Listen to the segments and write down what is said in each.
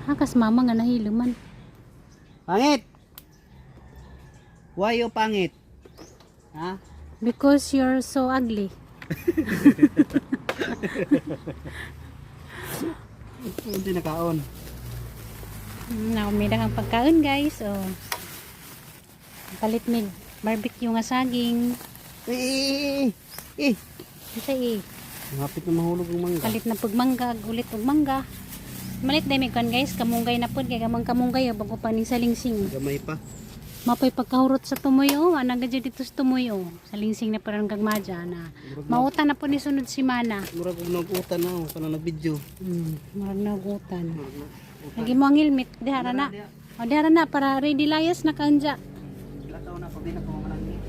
Hakas mama nga nahilo man. Pangit! Why you pangit? Ha? Because you're so ugly. Hindi nakaon. Nakumida kang pagkaon, guys. Oh. Palit mig barbecue nga saging. Eh, eh, eh. Ito eh. Hapit na mahulog ang mangga. Palit na pagmangga, ulit og mangga. Malit dahil may kuan, guys, kamunggay na pod kay kamang kamunggay oh, bago pa ni salingsing. Gamay pa. Mapoy pagkahurot sa tumoy oh, ana gadyo dito sa tumoy oh. Salingsing na parang gagmadya na. Mauta na po ni sunod si Mana. Murag og nag-utan na oh, kana nag-video. Murag nagutan. Lagi mo ang helmet, dihara na. O dihara na para ready layas na kaunja. Lataw na pag di na kumamalangin.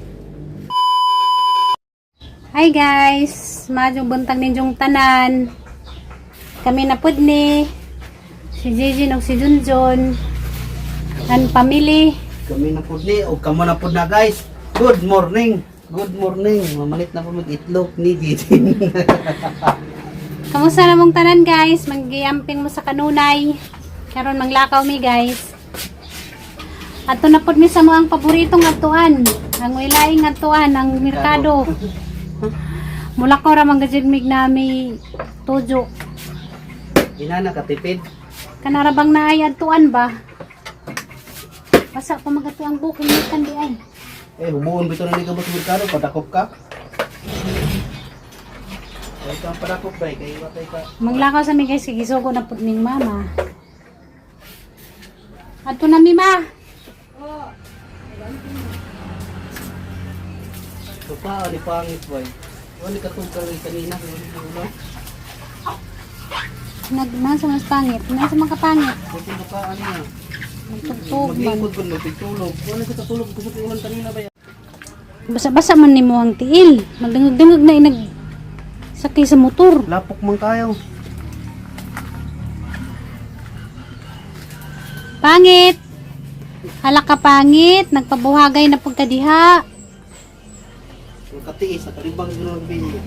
Hi guys, madyong buntag ninyong tanan. Kami na pud ni si Gigi og si Junjun. Ang pamili. Kami na pud ni og kamo na pud na, guys. Good morning. Good morning. Mamalit na po mag-itlog ni Gidin. Kamusta na mong tanan, guys? Manggiamping mo sa kanunay. Karon manglakaw mi, guys. Ato na pud mi sa mga paboritong atuan. Ang wilaing atuan, ang merkado. Mula ko ra man mig nami tujo. Ina katipid. Kanara bang naay atuan ba? Basa pa magatuang bukin ni kandi ay. Eh, humuon bito na ni ka sa merkado, padakop ka. Kay ka padakop bay, kay wa kay ka. Manglakaw sa mi guys, kay gisugo na pud ning mama. Ato na mi, ma. So pa ni pangit bay. Wala ka tugkal kanina, wala. Nag nasa mas pangit, nasa mga pangit. Buti na pa ano na. Nagtugtog man. Maglingkod ko magtulog. Wala ka katulog ko sa ulan kanina ba? Basa-basa man nimo ang tiil. Magdungog-dungog na inag sakay sa motor. Lapok man kayo. Pangit. Hala ka pangit, nagpabuhagay na pagkadiha. Ang katiis sa kalibang gano'n video.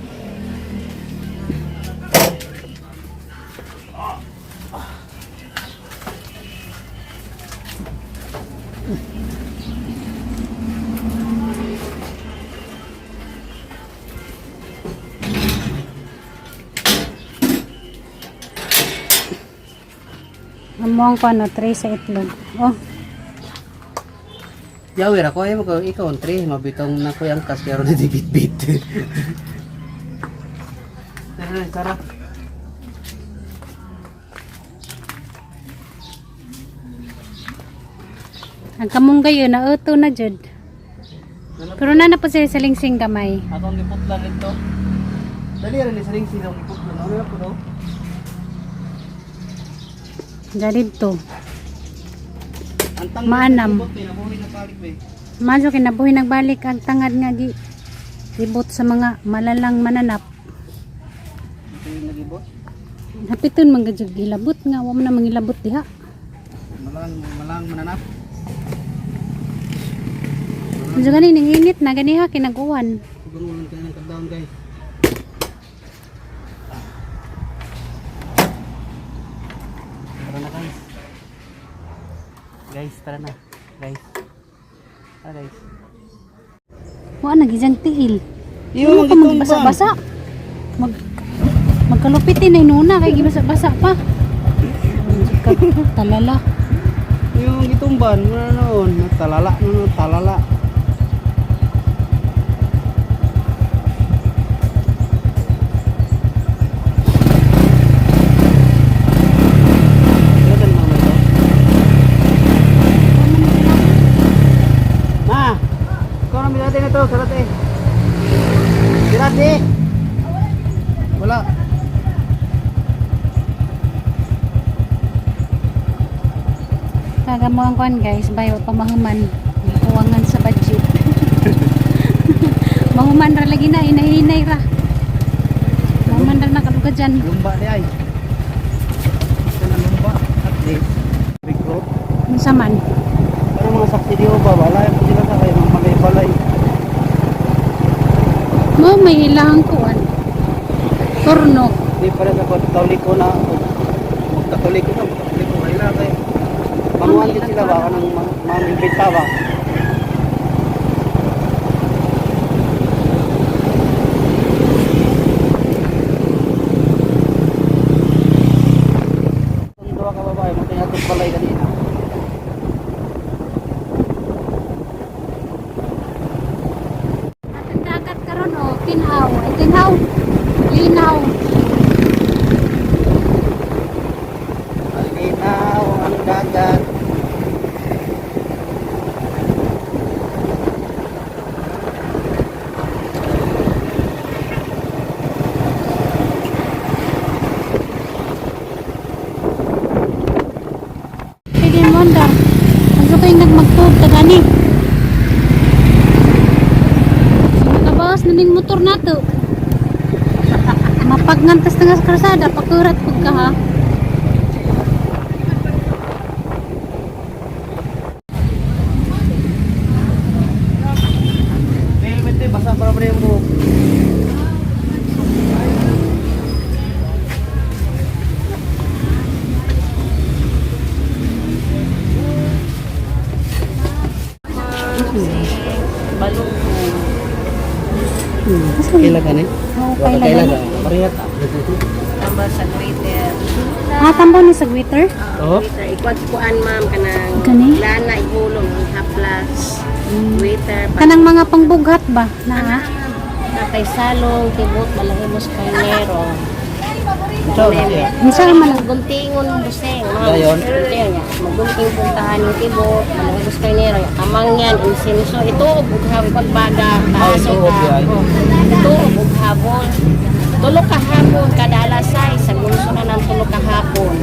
Amo ang kuno, tray sa itlog. Oh, Yawer ako ay mo ikaw ang tre mabitong na ko yang kasyaro na di bit-bit. Tara, tara. Ang kamunggay yun, nauto na jud. Pero na na po sila sa lingsing gamay. Ako ang giputla nito. Dali ra ni sa ring sila ang giputla. Ano na po do? Diyan dito. Ang tang Maanam. Nabuhi na balik ba. Madyo kinabuhi nagbalik ang tangad nga gi ibot sa mga malalang mananap. Ito yung nagibot. Hapiton man gajud gilabot nga wa man na mangilabot diha. Malang malang mananap. Medyo gani ning init na ganiha kinaguan. Huwag ulan kayo ng kadlawn, guys. Tara na, guys. Guys, tara na. Guys. Tara, guys. Wa na gijang tiil. Iyo, Ano ka magbasa-basa? Magkalupitin ay nuna kay gibasa-basa pa. Talala. Yung gitumban, wala noon. Talala, no, talala. Wala mama ito? Ma! Ikaw na bilate na to, sarate. Bilate! Wala. Kaga mo ang kuan, guys, bayo pa mahuman. Kuwangan sa budget. Mahuman ra lagi na, inahinay ra. Mahuman ra na kaluga dyan. Lumba di ay. Ito na lumba. At least. Recruit. Unsa man? Pero mga saksi di ba, wala yung sila sa kayo, mga balay-balay. Mo may ilahang kuan. Turno. Di pala sa katoliko na, magkatoliko na, magkatoliko kayo na kayo. Mamuhan din sila ba? Kanang mamimbita ba? Ang duha ka babae, mo tinatong balay kanina. At ang dagat karon oh, tinhaw. Ay tinhaw. Linaw. Malinaw ang dagat. Pwede mo andar. Ang kayo nagmagtuog ta gani. So, nakabawas na ning motor nato. Mapagngantas na nga sa kalsada, pakurat pag ka ha. May helmet eh, basa para pa rin yung buhok. Kaila ka ni? Oo, kaila Kaila gani. ka. Parehas ah. Tambal sa Twitter. Ah, tambo ni sa Twitter? Oo. Twitter. Ikuan kuan ma'am kanang Kani? lana igulong haplas. Twitter. Kanang mga pangbughat ba? Na ha? Natay salong tibot balahimos kainero. Ciao na siya. Unsa man ang Guntingon buseng ma'am. Dayon. Guntingon niya. Magunting puntahan yung tibot balahimos kainero. Kamangyan insinso ito ug pagbaga Ay, kaaso ituob ka. yan. Oh. Ito ug habol. Tulo ka hapon kada alas 6 sa gunso na ng tulo ka hapon.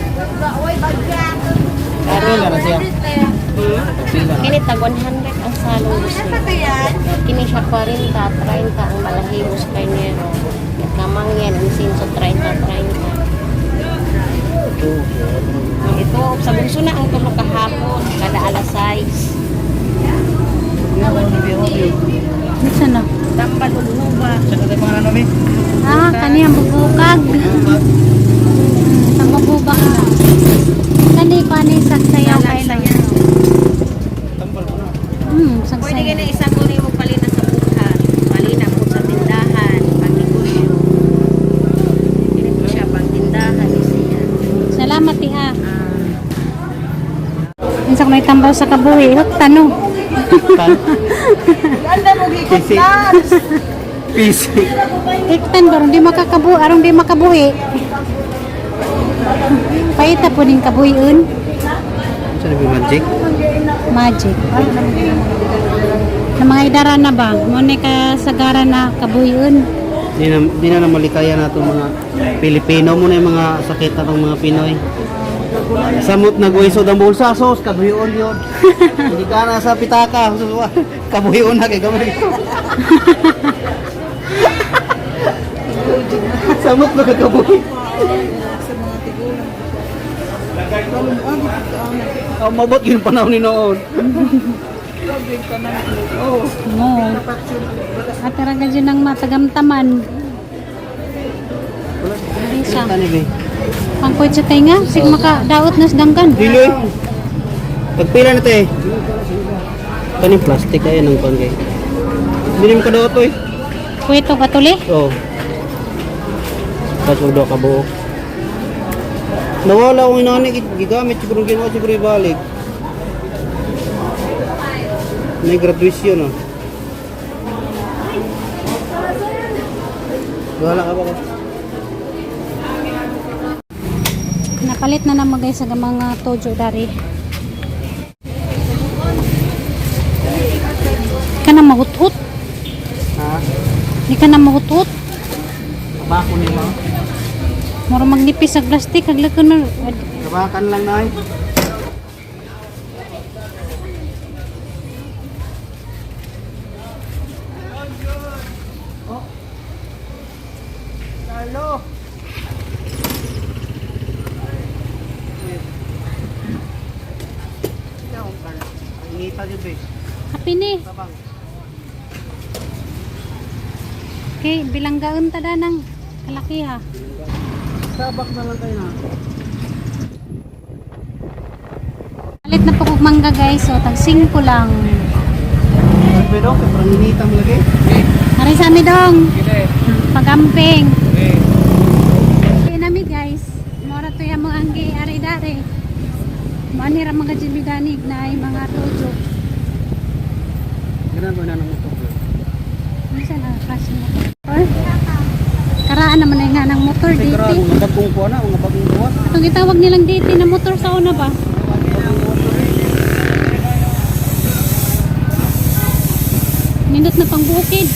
Pila na siya. Hmm? Pila. Kini tag 100 ang salong buseng. Kini siya 40, 30 ang balahimos kainero. Kamangyan insinso 30, 30. Ang ito, sa bunso na ang tulo kahapon, kada alas 6. Unsa na? Tambal ug huba. Sa katay pangalan namin? Ah, kani ang bubukag. Sa mabubak na. Kani kani sagsayaw kay lang. Tambal mo na. Pwede Sagsayaw. gani isa ko nimo palina sa bukha, palina po sa tindahan, pag negosyo. Kini po siya pag tindahan ni siya. Salamat iha. Ah, Unsa ko tambaw sa kabuhi, hot tanong. Tan. Pisi. Pisi. Hiktan ba di makakabu arong di makabuhi. Paita po ning kabuhion. Sa nabi magic? Magic. Na mga idara na ba? Mo ni ka sagara na kabuhion. Di na malikaya na itong mga Pilipino mo na yung mga sakit na itong mga Pinoy. Samot na guisod ang bulsa, sos, kabuhion yun. Hindi ka na sa pitaka, kabuhion na kay gamay. Samot na kakabuhi. Oh, mabot yun panahon ni noon. Oh. Mo. At ra gyud ang matagamtaman. Hindi siya. Tani be. Pangkoy sa tinga, sig maka daot nas dangkan. Dili. Pagpila na te. Kaning plastic ay nang kuan kay. Dili mo kadaot oy. Kwento ka tuli? Oh. Tapos do ka buok. Nawala akong inani gigamit siguro ginawa siguro ibalik. May graduation oh. Wala ka ba ko? Napalit na naman guys sa mga tojo dari. Ka na mahuthut. Ha? Di ka na mahuthut. Tabako ni mo. Mura magnipis sa plastic haglakon na. Tabakan lang nay. Oh. Carlo. Ingita jud be. Happy ni. Tabang. Okay, bilanggaon ta da ng kalaki ha. Sabak na lang kayo na. Palit na po kog mangga, guys. So, tag 5 lang. Pero kay parang inita mo lagi. Aray sa amin dong. Pagamping. Okay nami, guys. Mora to mo ang gi ari dari. Mani ra mga jimidanig na ay mga tujo. Ganun ko na nang motor. Unsa na kasi mo? Or karaan naman ay nga ng motor Kasi dito. karaan mga bagong kuha na, mga bagong kuha. Itong gitawag nilang dito na motor sa una ba? Nindot na pang bukid.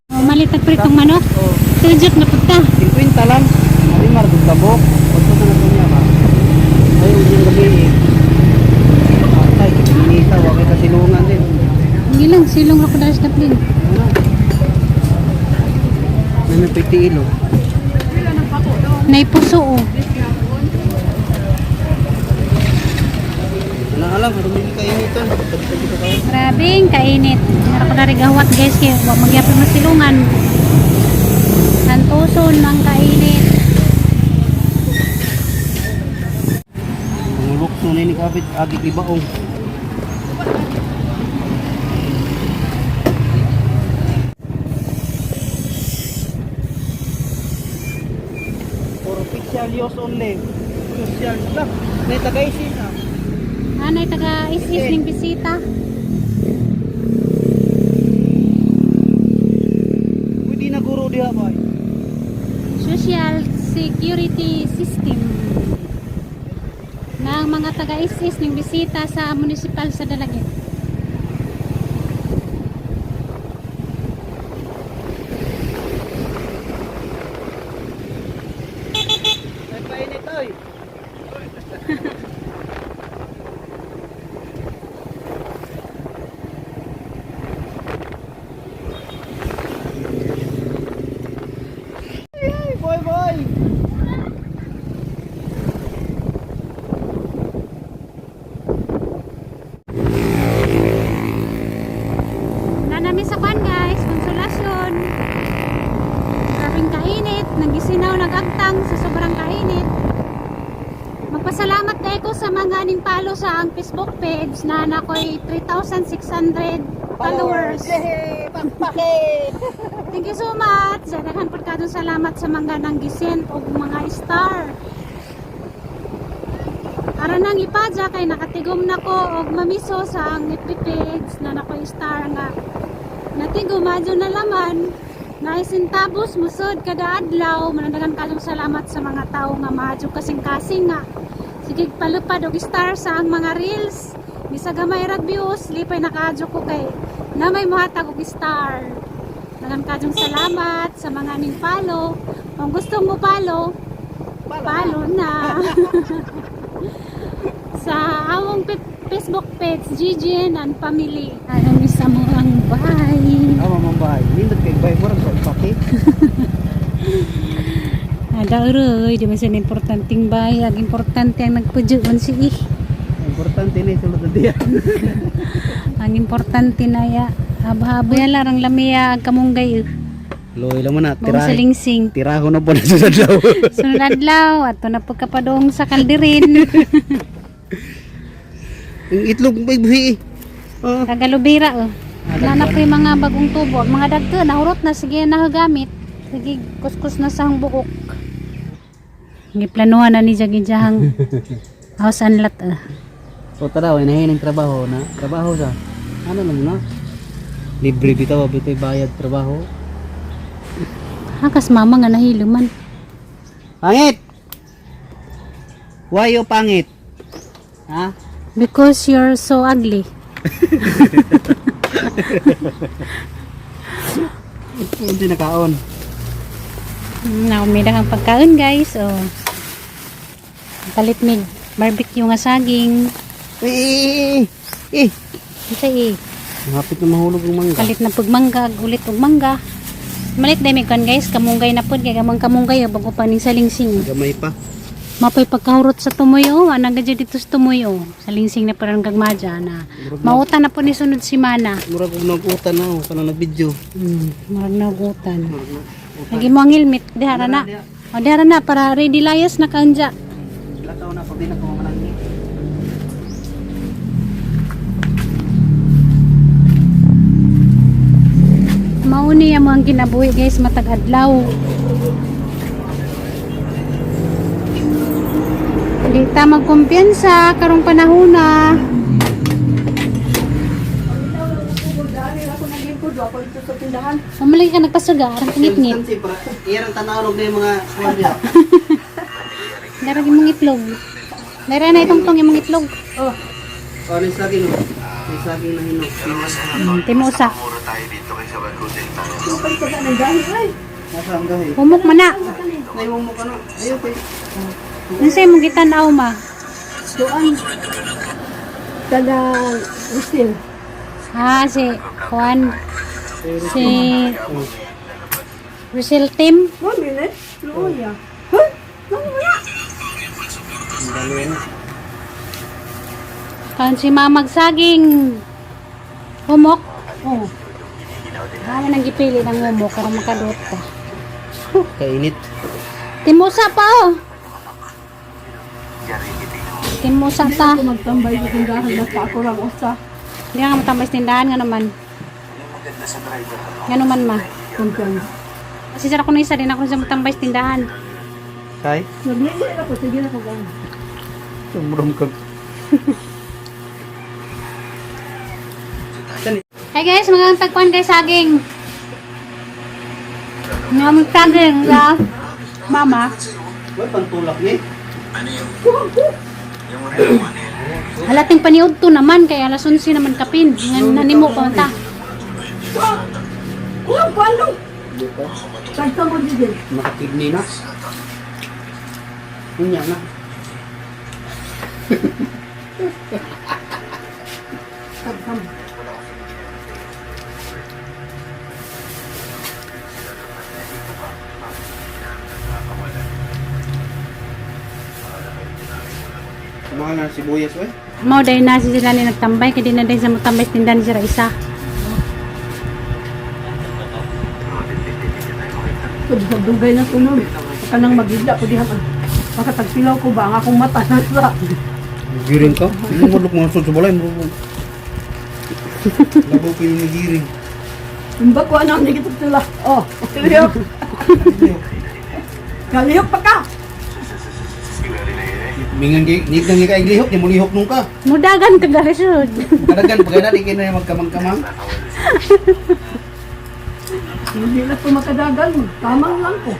Oh, malit na pritong manok. Oh, Tujok na punta. 50 lang. Mari mar tabok. Pagto na to niya ba. Ay ujing gabi eh. Atay, inita wa kay kasilungan din. Hindi lang, silong ra ko dahil sa plane. Ano? May piti ilo. Naipuso oh. Alang alam, rumili kayo nito. Pagpagi ka kayo. Grabe, ang kainit. Meron ko na rin gawat, guys, kaya wa magyapon masilungan. Antuson ang kainit. Ang lukso na ini kapit agi ibaong. For official use only. Social lang. May tagaisin ah. Anay, taga is-is ning bisita. Pwede na guro diha ba? Social Security System ng mga taga is-is ning bisita sa municipal sa Dalaguete. May painit oy. Ay, boy boy. Nanami sa kwan, guys, konsolasyon. Grabing kainit, nagisinaw, nagagtang sa sobrang kainit. Magpasalamat dahil ko sa mga aning palo sa ang Facebook page na nakoy 3,600 followers. Yay! Pakpake! Thank you so much. Daghan pud kadtong salamat sa mga nanggisent og mga star. Aron nang ipadya kay nakatigom na ko og mamiso sa ang FB page na nakoy star nga natigom adyo na laman na isintabos musod kada adlaw. Manandagan kayong salamat sa mga tao nga maadyo kasing-kasing nga sige palupad og star sa ang mga reels, bisag gamay rag views, lipay nakaadyo ko kay na may muhatag og star. Daghang kayong salamat sa mga ning follow. Kung gusto mo follow, follow na. Sa among Facebook page, GGN and Family. Anong isa mo ang bahay. Ama mong bahay. Nindot kay bahay mo sa pake. Ada uroy, di man siya na importanteng bahay. Ang importante ang nagpudyuon si ih. Importante na sulod na diya. Ang importante na ya. Haba-haba ya larang lamiya ang kamunggay. Eh. Loy lang mo na Maong sa tirahe. lingsing. Tiraho na po na sa adlaw. Sunod adlaw, ato na pagkapadong sa kalderin. Ang itlog may buhi. Oh. Tagalubira oh. Wala na po yung mga bagong tubo. Ang mga dagko, nahurot na. Sige, nahagamit. Sige, kuskus na sa buok. Giplanuhan na ni Jagijahang house and lot. Ah. So tara, way nahin ang trabaho na. Trabaho sa. Ano lang na? Libre bitaw bitoy bayad trabaho. Hakas mama nga nahilo man. Pangit. Why you pangit? Ha? Because you're so ugly. Hindi nakaon. Naumida kang pagkaon, guys. Oh. Palit mig barbecue nga saging. Eh, eh, eh. Ito eh. Hapit na mahulog ang mangga. Palit na pagmangga, ulit og mangga. Malit dahil may kan, guys, kamunggay na pod kay gamang kamunggay oh, bago pa ning salingsing. Gamay pa. Mapoy pagkahurot sa tumoy oh, anang gadyo dito sa tumoy oh. Salingsing na parang gagmadya na. Mauta na po ni sunod si Mana. Murag og nag-utan na oh, kanang nag-video. Murag nagutan. Murag na. Lagi mo ang helmet, dihara na. O dihara na para ready layas na kaunja. Lakaw na pag di na kumamalangin. Mao ni mo ang kinabuhi, guys, matag adlaw. Di ta magkumpiyansa karong panahon na. Pamali ka nagpasuga, arang ngit-ngit. Iyang tanawag na yung mga kwan. Darag imong itlog. Dara na itong tong imong itlog. Oh, may saging. Oh. May saging na hinog. Timusa. Nasa ang gahi. Humok man na. Naiwang mo ka na. Ayaw pa. Unsay imong gitan-aw, ma? Doon. Kada usil. Ah, si Juan. Si Russell Tim. 1 minute. Luya. Ang dalawa na. Kan si Mamag saging. Humok. Oh. Ano nang gipili ng humok karon makadot ka. Kainit. Timusa pa oh. Timusa ta. Magtambay sa tindahan. Basta ako lang usa. Hindi nga matambay sa tindahan nga naman. Nga naman, ma. Kumpiyansa. Kasi sir ako na isa din ako sa matambay sa tindahan. Kay? Naglihi ako. Sige na ko gan. Sumurong ka. Hey guys, mga tagpuan guys saging. Nga mag saging la. Mama. Uy, pantulak ni. Halating paniud to naman kay alas 11 naman kapin. Nga nanimo pa ta. Kuha ko ano? Tagta mo dito. Makakidney na. Unya na. Tagta mo. Mahal na sibuyas, uy. Mao dahil na si sila ni nagtambay kay di na dahil sa matambay sa tindahan sila isa. Pwede dugay na sunod. Baka nang magigda ko diha man. Baka tagpilaw ko ba ang akong mata na sa. Giring ka? Hindi mo luk mga sud sa balay. Labo ko yung nagiring. Imba ko ano ang nigit sila. Oh, kalihok. Kalihok pa ka. Mingan gi, nig nang ka iglihok, di mo lihok nung ka. Mudagan ka garisod. Kadagan pagka na di kayo na magkamang-kamang. Hindi na ko makadagan. Tamang lang ko.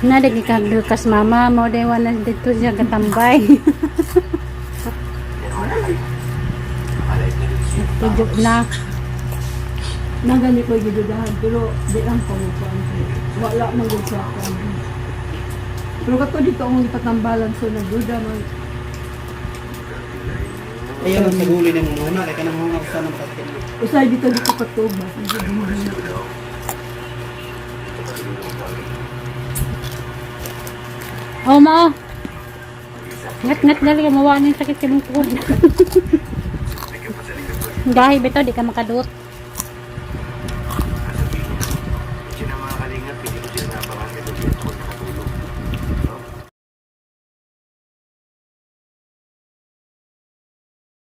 Na dagi ka Lucas mama, mao dahil wala dito siya katambay. Tujuk na. Nagani ko gidudahan pero di lang ko mo kuan. Wala man gud sa ako. Pero kato dito ang ipatambalan so nagduda man. Ayun ang saguli na muna, kaya ka nang mga sa nang sakit. Usay dito dito patuba. Oh, mao. Ngat ngat dali ka mawa ni sakit sa imong tuhod. Gahi bitaw di ka makadot.